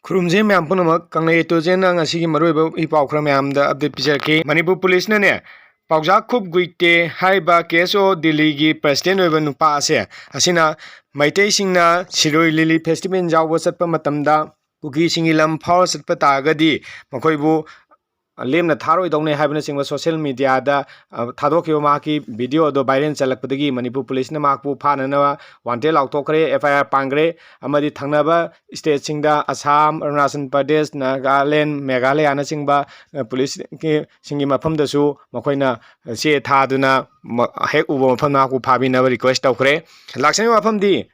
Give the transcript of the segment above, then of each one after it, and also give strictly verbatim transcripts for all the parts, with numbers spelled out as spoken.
ꯈꯨꯔꯨꯝꯖꯩ ꯃꯌꯥꯝ ꯄꯨꯝꯅꯃꯛ꯫ ꯀꯪꯂꯩ ꯇꯣꯖꯦꯟꯅ ꯉꯁꯤꯒꯤ ꯃꯔꯨꯑꯣꯏꯕ ꯏ ꯄꯥꯎ ꯈꯔ ꯃꯌꯥꯝꯗ ꯑꯞꯗꯦꯠ ꯄꯤꯖꯔꯛꯀꯦ꯫ ꯃꯅꯤꯄꯨꯔ ꯄꯨꯂꯤꯁꯅꯅꯦ, ꯄꯥꯎꯖꯥꯈꯨꯞ ꯒꯨꯏꯇꯦ ꯍꯥꯏꯔꯤꯕ ꯀꯦ ꯑꯦꯁ ꯑꯣ ꯗꯤꯜꯂꯤꯒꯤ ꯄ꯭ꯔꯁꯤꯗꯦꯟ ꯑꯣꯏꯕ ꯅꯨꯄꯥ ꯑꯁꯦ, ꯑꯁꯤꯅ ꯃꯩꯇꯩꯁꯤꯡꯅ ꯁꯤꯔꯣꯏ ꯂꯤꯂꯤ ꯐꯦꯁꯇꯤꯚꯦꯜ ꯌꯥꯎꯕ ꯆꯠꯄ ꯃꯇꯝꯗ ꯀꯨꯀꯤꯁꯤꯡꯒꯤ ꯂꯝ ꯐꯥꯎꯔ ꯆꯠꯄ ꯇꯥꯔꯒꯗꯤ ꯃꯈꯣꯏꯕꯨ ꯂꯦꯝꯅ ꯊꯥꯔꯣꯏꯗꯧꯅꯦ ꯍꯥꯏꯕꯅꯆꯤꯡꯕ ꯁꯣꯁꯤꯌꯦꯜ ꯃꯤꯗꯤꯌꯥꯗ, ꯑ, ꯊꯥꯗꯣꯛꯈꯤꯕ ꯃꯍꯥꯛꯀꯤ ꯚꯤꯗꯤꯑꯣ ꯑꯗꯣ ꯚꯥꯏꯔꯦꯜ ꯆꯠꯂꯛꯄꯗꯒꯤ ꯃꯅꯤꯄꯨꯔ ꯄꯨꯂꯤꯁꯅ ꯃꯍꯥꯛꯄꯨ ꯐꯥꯅꯅꯕ ꯋꯥꯟꯇꯦꯗ ꯂꯥꯎꯊꯣꯛꯈ꯭ꯔꯦ, ꯑꯦꯐ ꯑꯥꯏ ꯑꯥꯔ ꯄꯥꯟꯈ꯭ꯔꯦ꯫ ꯑꯃꯗꯤ ꯊꯪꯅꯕ ꯁ꯭ꯇꯦꯠꯁꯤꯡꯗ, ꯑꯁꯥꯝ, ꯑꯔꯨꯅꯥꯆꯜ ꯄ꯭ꯔꯗꯦꯁ, ꯅꯥꯒꯥꯂꯦꯟ, ꯃꯦꯘꯥꯂꯌꯥꯅꯆꯤꯡꯕ, ꯑ, ꯄꯨꯂꯤꯁꯀꯤ, ꯁꯤꯡꯒꯤ ꯃꯐꯝꯗꯁꯨ ꯃꯈꯣꯏꯅ ꯆꯦ ꯊꯥꯗꯨꯅ ꯃ-, ꯍꯦꯛ ꯎꯕ ꯃꯐꯝꯗ ꯃꯍꯥꯛꯄꯨ ꯐꯥꯕꯤꯅꯕ ꯔꯤꯀ꯭ꯋꯦꯁ ꯇꯧꯈ꯭ꯔꯦ꯫ ꯂꯥꯛꯆꯔꯤꯕ ꯋꯥꯐꯝꯗꯤ,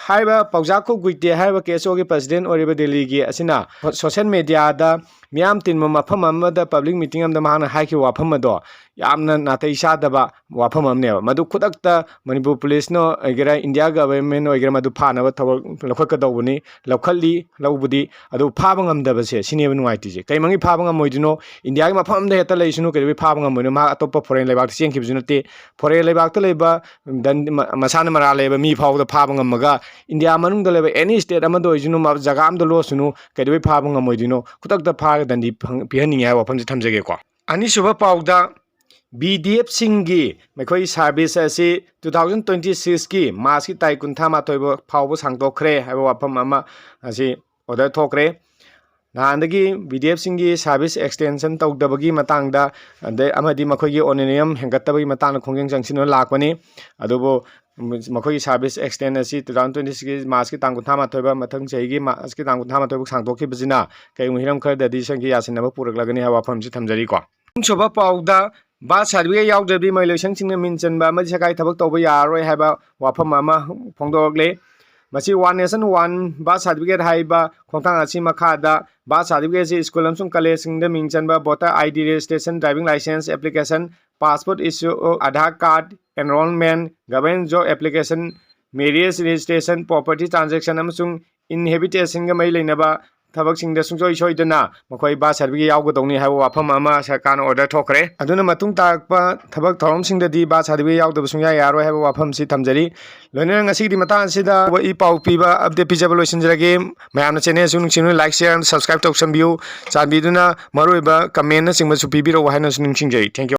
ꯍꯥꯏꯔꯤꯕ ꯄꯥꯎꯖꯥꯈꯨꯞ ꯒꯨꯏꯇꯦ ꯍꯥꯏꯔꯤꯕ ꯀꯦ ꯑꯦꯁ ꯑꯣꯒꯤ ꯄ꯭ꯔꯁꯤꯗꯦꯟ ꯑꯣꯏꯔꯤꯕ ꯗꯦꯜꯂꯤꯒꯤ ꯑꯁꯤꯅ ꯁꯣꯁꯤꯌꯦꯜ ꯃꯤꯗꯤꯌꯥꯗ ꯃꯤꯌꯥꯝ ꯇꯤꯟꯕ ꯃꯐꯝ ꯑꯃꯗ, ꯄꯕ꯭ꯂꯤꯛ ꯃꯤꯇꯤꯡ ꯑꯃꯗ ꯃꯍꯥꯛꯅ ꯍꯥꯏꯈꯤꯕ ꯋꯥꯐꯝ ꯑꯗꯣ ꯌꯥꯝꯅ ꯅꯥꯇꯩ ꯆꯥꯗꯕ ꯋꯥꯐꯝ ꯑꯃꯅꯦꯕ꯫ ꯃꯗꯨ ꯈꯨꯗꯛꯇ ꯃꯅꯤꯄꯨꯔ ꯄꯨꯂꯤꯁꯅ ꯑꯣꯏꯒꯦꯔꯥ, ꯏꯟꯗꯤꯌꯥ ꯒꯚꯔꯟꯃꯦꯟꯅ ꯑꯣꯏꯒꯦꯔꯥ, ꯃꯗꯨ ꯐꯥꯅꯕ ꯊꯕꯛ ꯂꯧꯈꯠꯀꯗꯧꯕꯅꯤ, ꯂꯧꯈꯠꯂꯤ, ꯂꯧꯕꯗꯤ꯫ ꯑꯗꯨ ꯐꯥꯕ ꯉꯝꯗꯕꯁꯦ, ꯁꯤꯅꯦꯕ ꯅꯨꯡꯉꯥꯏꯇ꯭ꯔꯤꯁꯦ꯫ ꯀꯩ ꯃꯔꯝꯒꯤ ꯐꯥꯕ ꯉꯝꯃꯣꯏꯗꯣꯏꯅꯣ? ꯏꯟꯗꯤꯌꯥꯒꯤ ꯃꯐꯝ ꯑꯃꯗ ꯍꯦꯛꯇ ꯂꯩꯁꯅꯨ, ꯀꯩꯗꯧꯕꯩ ꯐꯥꯕ ꯉꯝꯃꯣꯏꯅꯣ? ꯃꯍꯥꯛ ꯑꯇꯣꯞꯄ ꯐꯣꯔꯦꯟ ꯂꯩꯕꯥꯛꯇ ꯆꯦꯟꯈꯤꯕꯁꯨ ꯅꯠꯇꯦ꯫ ꯐꯣꯔꯦꯟ ꯂꯩꯕꯥꯛꯇ ꯂꯩꯕ ꯗꯟ-, ꯃ-, ꯃꯁꯥꯅ ꯃꯔꯥꯜ ꯂꯩꯕ ꯃꯤ ꯐꯥꯎꯕꯗ ꯐꯥꯕ ꯉꯝꯃꯒ, ꯏꯟꯗꯤꯌꯥ ꯃꯅꯨꯡꯗ ꯂꯩꯕ ꯑꯦꯅꯤ ꯁ꯭ꯇꯦꯠ ꯑꯃꯗ ꯑꯣꯏꯁꯅꯨ, ꯃ-, ꯖꯒꯥ ꯑꯃꯗ ꯂꯣꯠꯁꯅꯨ, ꯀꯩꯗꯧꯕꯩ ꯐꯥꯕ ꯉꯝꯃꯣꯏꯗꯣꯏꯅꯣ? ꯈꯨꯗꯛꯇ ꯐꯥꯔꯒ ꯗꯟꯗꯤ ꯐꯪ-, ꯄꯤꯍꯟꯅꯤꯡꯉꯦ ꯍꯥꯏꯕ ꯋꯥꯐꯝꯁꯦ ꯊꯝꯖꯒꯦꯀꯣ꯫ ꯑꯅꯤꯁꯨꯕ ꯄꯥꯎꯗ, ꯕꯤ ꯗꯤ ꯑꯦꯐꯁꯤꯡꯒꯤ ꯃꯈꯣꯏ ꯁꯥꯔꯚꯤꯁ ꯑꯁꯤ ꯇꯨ ꯊꯥꯎꯖꯟ ꯇ꯭ꯋꯦꯟꯇꯤ ꯁꯤꯛꯁꯀꯤ ꯃꯥꯔꯆꯀꯤ ꯇꯥꯔꯤꯛ ꯀꯨꯟꯊ꯭ꯔꯥ ꯃꯥꯊꯣꯏ ꯐꯥꯎꯕ ꯁꯥꯡꯗꯣꯛꯈ꯭ꯔꯦ ꯍꯥꯏꯕ ꯋꯥꯐꯝ ꯑꯃ ꯑꯁꯤ ꯑꯣꯔꯗꯔ ꯊꯣꯛꯈ꯭ꯔꯦ꯫ ꯅꯍꯥꯟꯗꯒꯤ ꯕꯤ ꯗꯤ ꯑꯦꯐꯁꯤꯡꯒꯤ ꯁꯥꯔꯚꯤꯁ ꯑꯦꯛꯁꯇꯦꯟꯁꯟ ꯇꯧꯗꯕꯒꯤ ꯃꯇꯥꯡꯗ, ꯑꯗꯩ ꯑꯃꯗꯤ ꯃꯈꯣꯏꯒꯤ ꯑꯣꯅꯔꯦꯔꯤꯌꯝ ꯍꯦꯟꯒꯠꯇꯕꯒꯤ ꯃꯇꯥꯡꯗ ꯈꯣꯡꯖꯪ ꯆꯪꯁꯤꯟꯗꯨꯅ ꯂꯥꯛꯄꯅꯤ꯫ ꯑꯗꯨꯕꯨ ꯃꯈꯣꯏꯒꯤ ꯁꯥꯔꯚꯤꯁ ꯑꯦꯛꯁꯇꯦꯟ ꯑꯁꯤ ꯇꯨ ꯊꯥꯎꯖꯟ ꯇ꯭ꯋꯦꯟꯇꯤ ꯁꯤꯛꯁꯀꯤ ꯃꯥꯔꯆꯀꯤ ꯇꯥꯡ ꯀꯨꯟꯊ꯭ꯔꯥ ꯃꯥꯊꯣꯏ ꯐꯥꯎꯕ, ꯃꯊꯪ ꯆꯍꯤꯒꯤ ꯃꯥꯔꯆꯀꯤ ꯇꯥꯡ ꯀꯨꯟꯊ꯭ꯔꯥ ꯃꯥꯊꯣꯏ ꯐꯥꯎ ꯁꯥꯡꯗꯣꯛꯈꯤꯕꯁꯤꯅ ꯀꯔꯤꯒꯨꯝꯕ ꯍꯤꯔꯝ ꯈꯔꯗꯗꯤ ꯁꯪꯒꯤ ꯌꯥꯁꯤꯟꯅꯕ ꯄꯨꯔꯛꯂꯒꯅꯤ ꯍꯥꯏꯕ ꯋꯥꯐꯝꯁꯤ ꯊꯝꯖꯔꯤꯀꯣ꯫ ꯑꯍꯨꯝꯁꯨꯕ ꯄꯥꯎꯗ, ꯕꯥꯔꯊ ꯁꯥꯔꯇꯤꯐꯤꯀꯦꯠ ꯌꯥꯎꯗ꯭ꯔꯕꯗꯤ ꯃꯍꯩꯂꯣꯏꯁꯪꯁꯤꯡꯅ ꯃꯤꯡ ꯆꯟꯕ ꯑꯃꯗꯤ ꯁꯔꯀꯥꯔꯒꯤ ꯊꯕꯛ ꯇꯧꯕ ꯌꯥꯔꯔꯣꯏ ꯍꯥꯏꯕ ꯋꯥꯐꯝ ꯑꯃ ꯐꯣꯡꯗꯣꯔꯛꯂꯦ꯫ ꯃꯁꯤ one nation one birth certificate ꯍꯥꯏꯕ ꯈꯣꯡꯊꯥꯡ ꯑꯁꯤ ꯃꯈꯥꯗ ꯕꯥꯔꯊ ꯁꯥꯔꯇꯤꯐꯤꯀꯦꯠ ꯑꯁꯤ ꯁ꯭ꯀꯨꯜ ꯑꯃꯁꯨꯡ ꯀꯣꯂꯦꯖꯁꯤꯡꯗ ꯃꯤꯡ ꯆꯟꯕ, voter I D registration, driving licence application, passport issue, Aadhaar card, enrolment, government job application, marriage registration, property transaction ꯑꯃꯁꯨꯡ ꯏꯟꯍꯦꯕꯤꯇꯦꯁꯟꯒ ꯃꯔꯤ ꯂꯩꯅꯕ ꯊꯕꯛꯁꯤꯡꯗ ꯁꯨꯡꯁꯣꯏ ꯁꯣꯏꯗꯅ ꯃꯈꯣꯏ birth certificate ꯌꯥꯎꯒꯗꯧꯅꯤ ꯍꯥꯏꯕ ꯋꯥꯐꯝ ꯑꯃ ꯁꯔꯀꯥꯔꯅ order ꯊꯣꯛꯈ꯭ꯔꯦ꯫ ꯑꯗꯨꯅ ꯃꯇꯨꯡ ꯇꯥꯔꯛꯄ ꯊꯕꯛ ꯊꯧꯔꯝꯁꯤꯡꯗꯗꯤ birth certificate ꯌꯥꯎꯗꯕ ꯁꯨꯡꯌꯥ ꯌꯥꯔꯣꯏ ꯍꯥꯏꯕ ꯋꯥꯐꯝꯁꯤ ꯊꯝꯖꯔꯤ꯫ ꯂꯣꯏꯅꯅ ꯉꯁꯤꯒꯤꯗꯤ ꯃꯇꯥꯡ ꯑꯁꯤꯗ ꯏ ꯄꯥꯎ ꯄꯤꯕ update ꯄꯤꯖꯕ ꯂꯣꯏꯁꯤꯟꯖꯔꯒꯦ꯫ ꯃꯌꯥꯝꯅ channel ꯑꯁꯤ ꯅꯨꯡꯁꯤꯅ like, share, subscribe ꯇꯧꯁꯟꯕꯤꯌꯨ꯫ ꯆꯥꯟꯕꯤꯗꯨꯅ ꯃꯔꯨꯑꯣꯏꯕ commentꯅꯆꯤꯡꯕꯁꯨ ꯄꯤꯕꯤꯔꯛꯎ ꯍꯥꯏꯅꯁꯨ ꯅꯤꯡꯁꯤꯡꯖꯔꯤ꯫ Thank you꯫